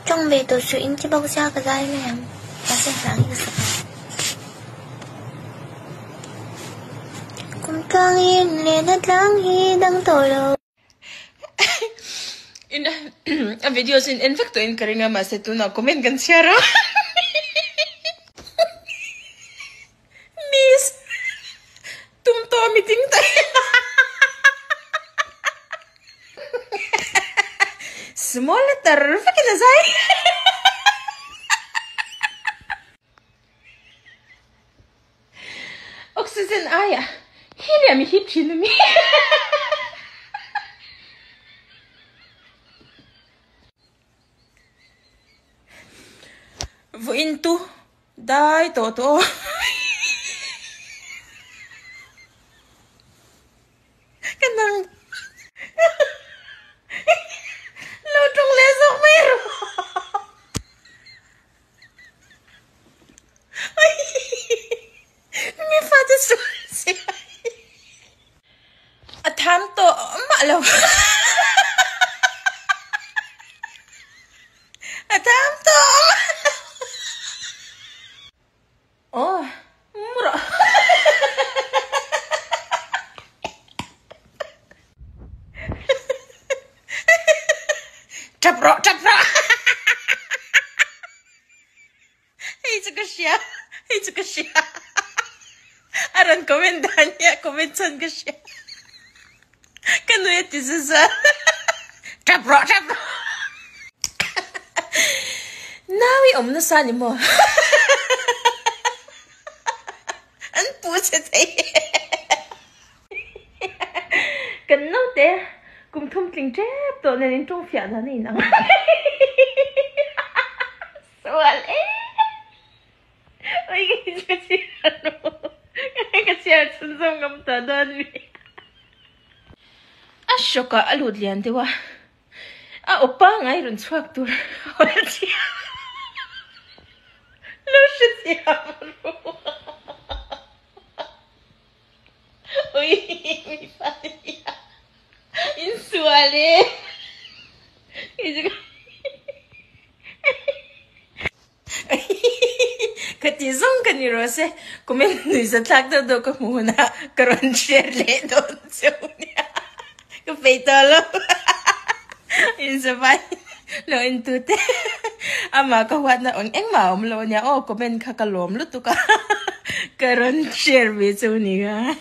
Tawng ve tawh suh in ti bawk sia ka zai mai ang. Mahse hlang hi ka sak ang. Kum tlang in lehna tlang hi dang tawh lo. In a video chu in en vek tawh in ka ring a mahse tunah comment kan chhiar a. Miss tum tawh mi ding ta Small letter vekin a zai. Oxygen aia helium i hip thin ami. Vawiin tu dai tawh tawh aw. Ka nang lo tawng leh zawk mai rawh. Mi fate sual sia. A tham tawh mah lo. A tham tawh mah lo. Aw, mu rawh. Tap rawh, tap rawh. Hei chu ka hria, hei chu ka hria. A rawn comment dan hi a comment chhan ka hria. Ka nui a ti za za. Tap rawh, tap rawh. Nau i awm nasa ni maw? An pu che thei e. Kan naute kum thum tling tep tawh nen in tawng fiah dan a inang. Sual e. Oi ka chhiar lo. Ka chhiar chhunzawm ngam ta dawn mi. A shock ah a lut lian deuh a. A aw pangai rawn chhuak tur hawl chiah. Lo hre chiah ru. Ui mi fa nia. In sual e. Ka ti zawng ka ni rawh se. Comment nui za thlak deuh deuh ka hmu hunah ka rawn share leh dawn cheu nia. Ka peih tawh lo. In zavai lo en tu te. Amah ka huatna eng engmah a awm lo ania aw comment kha ka lawm lutuk a. Ka rawn share ve cheu nia.